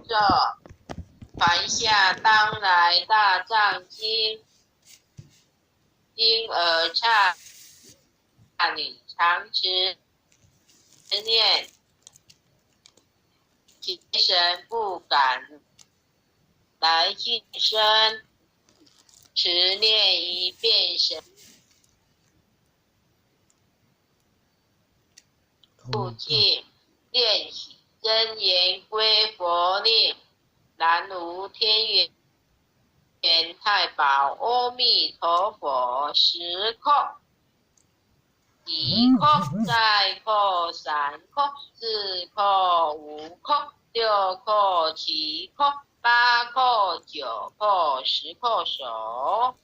咒，传下当来大藏经，经儿刹你常持念，邪神不敢来近身，持念一遍神不净，练习真言归佛令，南无天元太保阿弥陀佛。十叩，一叩，再叩，三叩，四叩，五叩，六叩，七叩，八叩，九叩，十叩首。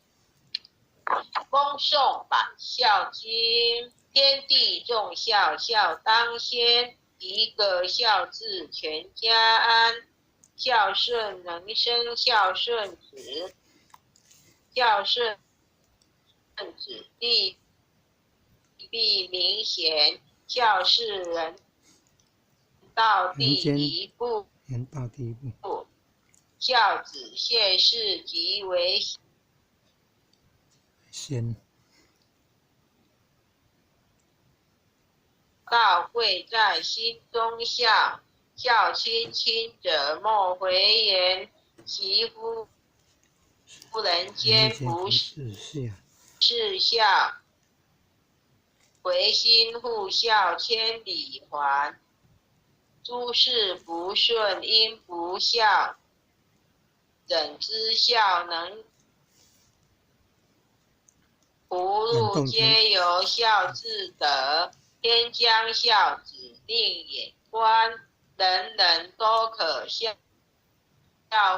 恭诵百孝经，天地众孝，孝当先，一个孝字全家安。孝顺能生孝顺子，孝顺子弟必明贤，孝是人道第一步。人道第一步。孝子谢事即为先。道贵在心中孝，孝亲亲者莫回言，惜夫人间不是孝，回心复孝千里还。诸事不顺因不孝，怎知孝能福禄皆由孝自得。天将孝子另眼观，人人都可孝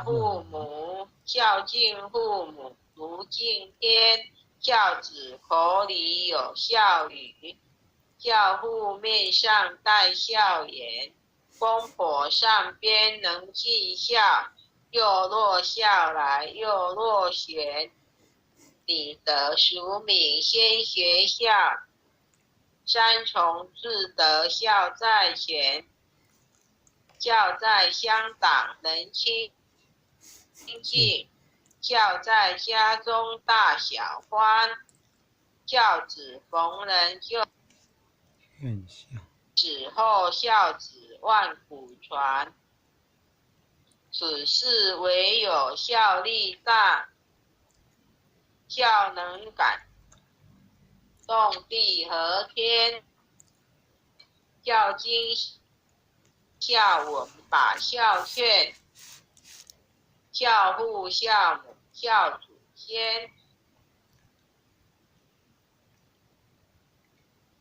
父母，孝敬父母如敬天。孝子口里有孝语，孝父面上带笑颜。公婆上边能尽孝，又若孝来又若贤。你得淑敏先学孝，三从自得孝在前，孝在乡党人亲近，孝在家中大小欢，孝子逢人就死后孝子万古传。此世唯有孝力大，孝能感动地和天。孝经孝文把孝劝，孝父孝母孝祖先，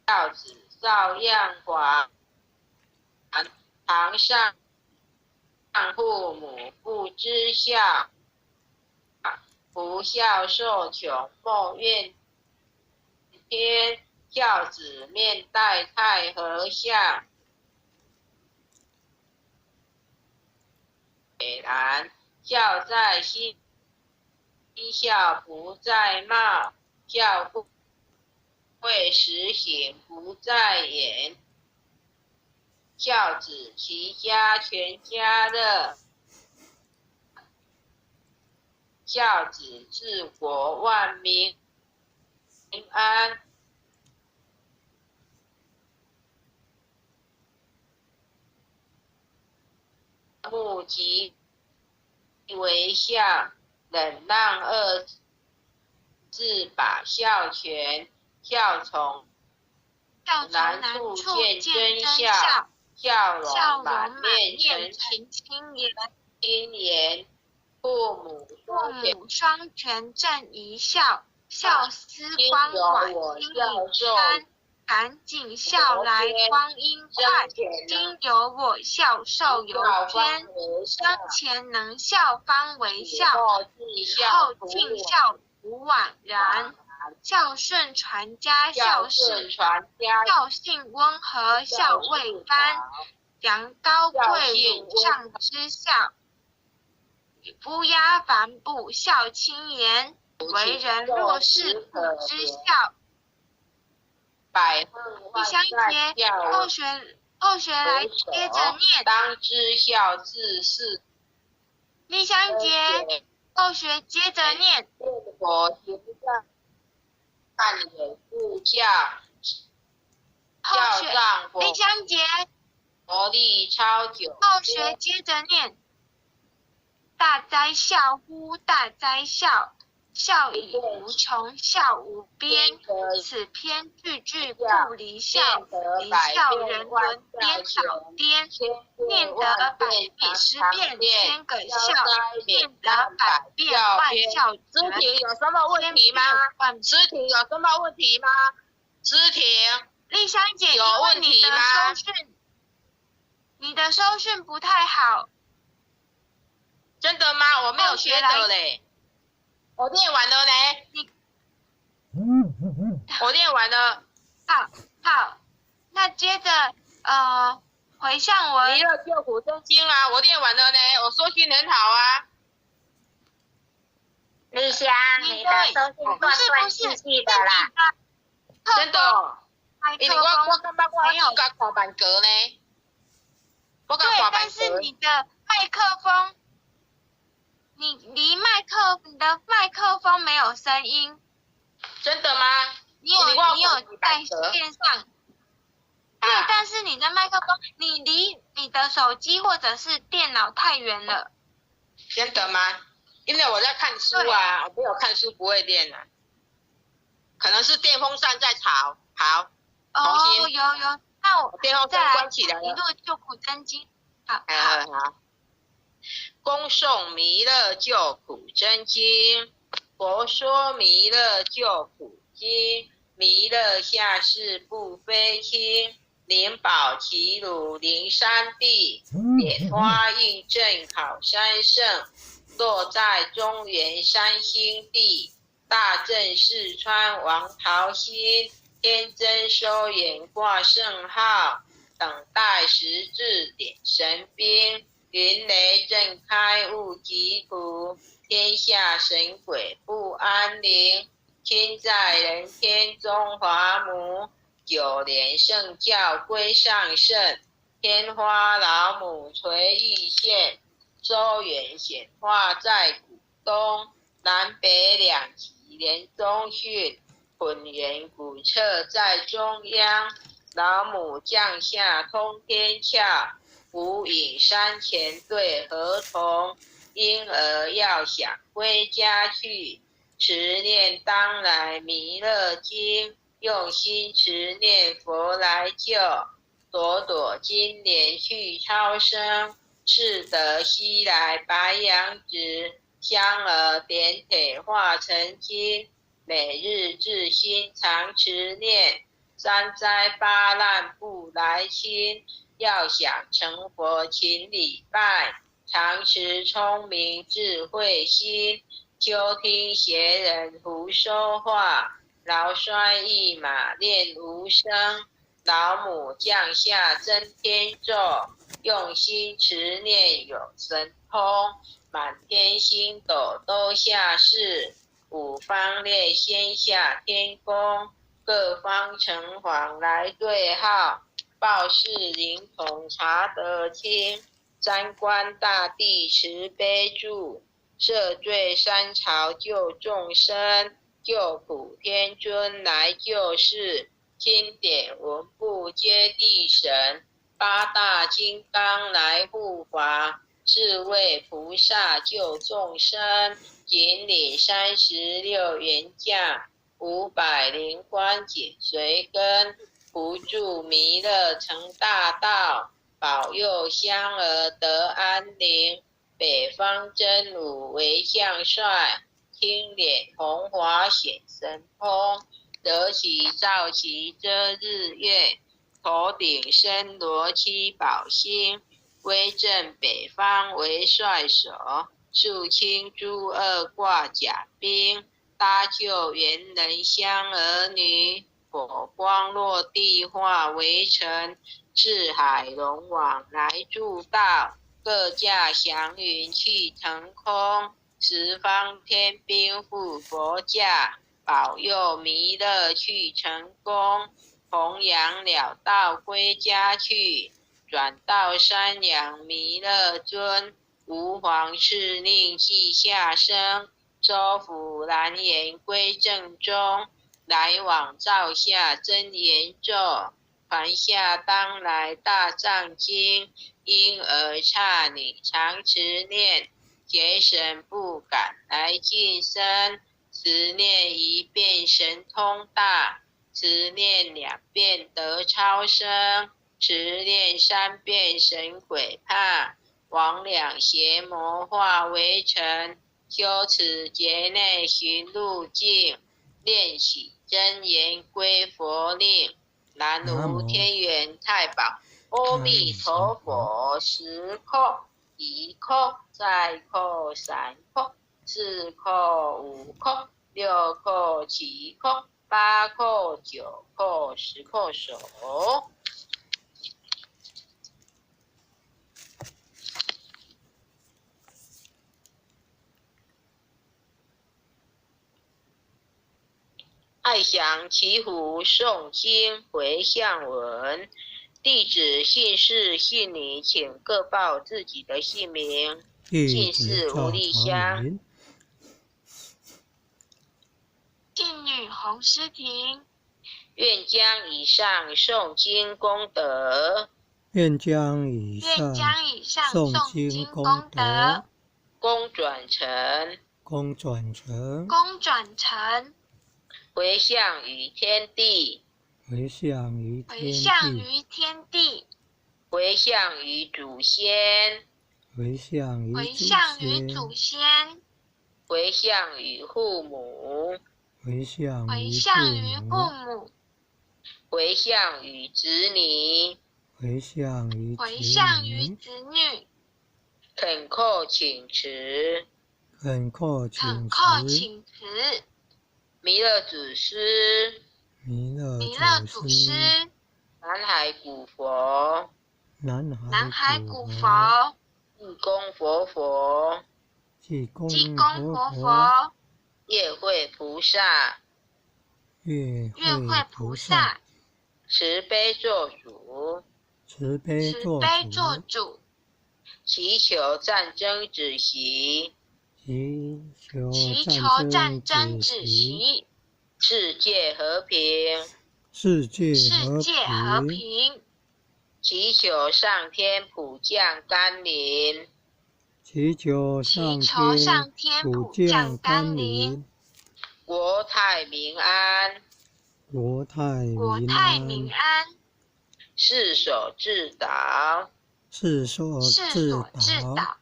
孝子照样还。堂上父母不知孝，不孝受穷莫怨天。孝子面带太和相，然孝在心，孝不在貌，孝贵实行不在言。孝子齐家全家乐，孝子治国万民安。目即为孝，忍让二字把孝全。孝从难处见真孝，笑容容满面陈陈青颜。父母双全正一孝，孝思关怀心已深。赶紧笑来光阴快，今有我孝寿由天。生前能孝方为孝，死后尽孝无枉然。孝顺传家孝孝性温和孝未干，扬高贵鲁上之孝。乌鸦反哺孝亲言，为人若是不知孝。第三节，后学来接着念。当知孝字是麗香姐，後學接着念。佛行讚也不孝，後學，麗香姐，佛力超九。後學接着念。大哉笑呼，大哉笑，笑以無窮，笑無邊。此篇句句不離孝，離孝人倫顛倒顛。念得百遍十遍千個孝，念得百遍萬孝詩婷有什麼問題嗎？詩婷有什麼問題嗎？詩婷，麗香姐有問題嗎？你的收訊不太好。真的嗎？我沒有學的嘞。我念完了呢。你，我念完了。好，好，那接着回向文。彌勒救苦真經啊，我念完了呢，我收訊很好啊。麗香，你的收訊斷斷續續的啦。真的。因為我感覺我甲看慢格呢。我對，但是你的麥克風。你離麥克，你的麥克風沒有聲音。真的嗎？你有在線上？對，但是你的麥克風，你離你的手機或者是電腦太遠了。真的嗎？因為我在看書啊，我沒有看書不會念啊。可能是電風扇在吵。好，哦，有有，那我電風扇關起來了。彌勒救苦真經，好，好好。恭誦彌勒救苦真經，佛說彌勒救苦經，彌勒下世不非輕，靈寶齊魯靈山地，點花印證考山聖，落在中原三星地，大正四川王桃心，天真收眼掛聖號，等待時至點神兵。雲雷震開悟極土，天下神鬼不安寧。親在人天中華母，九蓮聖教歸上聖。天花老母垂玉線，周元顯化在古東，南北兩極連中訓，混元古冊在中央，老母降下通天竅。無影山前對河童，嬰兒要想歸家去，持念當來彌勒經，用心持念佛來救，朵朵金蓮去超生，赤得西來白羊子，香兒點鐵化成金，每日至心常持念，三災八難不來侵。要想成佛，勤禮拜，常持聰明智慧心，休聽邪人胡說話。勞摔一馬練無聲，老母降下真天咒，用心持念有神通，滿天星斗都下世，五方列仙下天宮，各方城隍來對號。報是靈童查得清，三官大帝慈悲助，赦罪三朝救眾生，救苦天尊來救世，經典文部揭諦神，八大金剛來護法，四位菩薩救眾生，錦領36員將，500靈官緊隨跟。扶助彌勒成大道，保佑香兒得安寧。北方真武為將帥，青臉紅華顯神通，得其照其遮日月，頭頂身羅七寶星，威震北方為帥首，肅清諸惡掛甲兵，搭救猿人香兒女。火光落地化為塵，四海龍王來助道，各駕祥雲去騰空，十方天兵護佛駕，保佑彌勒去成功，弘揚了道歸家去，轉到山陽彌勒尊，吾皇敕令记下生，收服难言归正宗，来往造下真言咒，传下当来大藏经，婴儿刹女常持念，邪神不敢来近身。持念一遍神通大，持念两遍得超生，持念三遍神鬼怕，魍魉邪魔化为尘。修此劫内寻路径，练习真言归佛令。南无天元太保，阿弥陀佛。十叩，一叩，再叩，三叩，四叩，五叩，六叩，七叩，八叩，九叩，十叩首。爱祥祈福诵经回向文，弟子姓氏姓女，请各报自己的姓名。弟姓氏子吴丽赵香长云，姓女洪诗婷，愿将以上诵经功德，愿将以愿上将以上诵诵经功经功德德，功转成，功转成，功转成，回向于天地，回向于回天地，向于天地，回向于祖先，回向于回祖向于先，祖先，回向于父母，回向回于向于父父母，母，回向于子女，回向于回子向于女，子女，恳叩请持，恳叩恳请叩持，请持，弥勒祖师、弥勒弥勒祖祖师、南海古佛、南南海海古古佛、佛、济公活佛、济公济公活活佛、业慧菩萨、月月慧慧菩菩萨、萨、慈悲作主，慈悲慈作悲作主，主，祈求战争止息，祈求祈求战战争止止息，息，世界和平，世界世和界和平，平，祈求上天普降甘霖，祈求祈上求天上天普普降降甘甘霖，霖，国泰民安，国泰国民泰民安，安，世守至道，世寿世至所至道，道，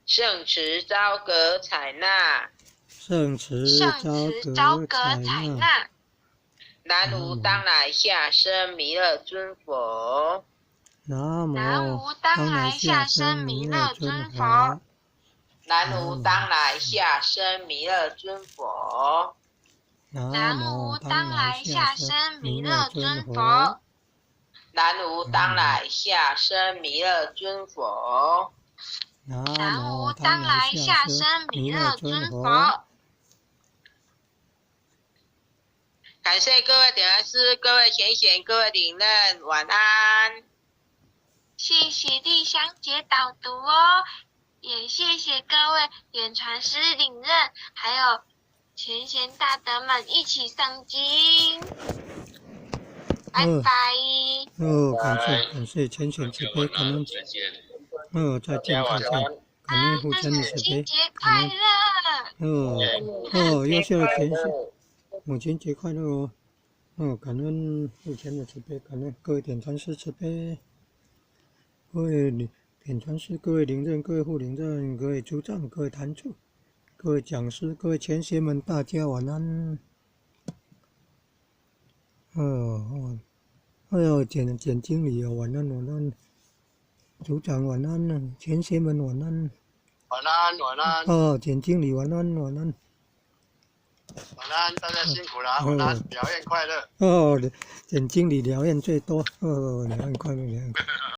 圣慈昭阁采纳，圣慈圣昭慈昭阁阁采采纳。纳。南无当来下生弥勒尊佛。南南无无当当来来下下生生弥勒弥勒尊尊佛佛。南无当来下生弥勒尊佛。南南无无当当来来下下生生弥弥勒勒尊尊佛佛。。南无当来下生弥勒尊佛。南南无无当当来来下下生生弥弥勒尊勒尊佛佛。。感谢各位点传师、各位贤贤、各位领任，晚安。谢谢丽香姐导读哦，也谢谢各位点传师领任，还有前贤大德们一起诵经。拜拜。哦，感谢感谢前贤慈悲，感恩再见。哦，再见再见，感恩父亲的母慈悲，亲节快乐！哦哦，优秀的前贤，母亲节快乐哦！哦，感恩父亲的慈悲，感恩各位点传师慈悲，各位点传师、各位领任、各位护领任、各位组长、各位坛主、各位讲师、各位前贤们，大家晚安。哦哦，哎呦，简简经理哦，晚安晚安，组长晚安，前贤们晚安。晚安，晚安，哦，简经理晚安晚安。晚安，大家辛苦了，晚安，表演快乐。哦，简经理疗养最多，哦，疗养快乐，疗养快乐。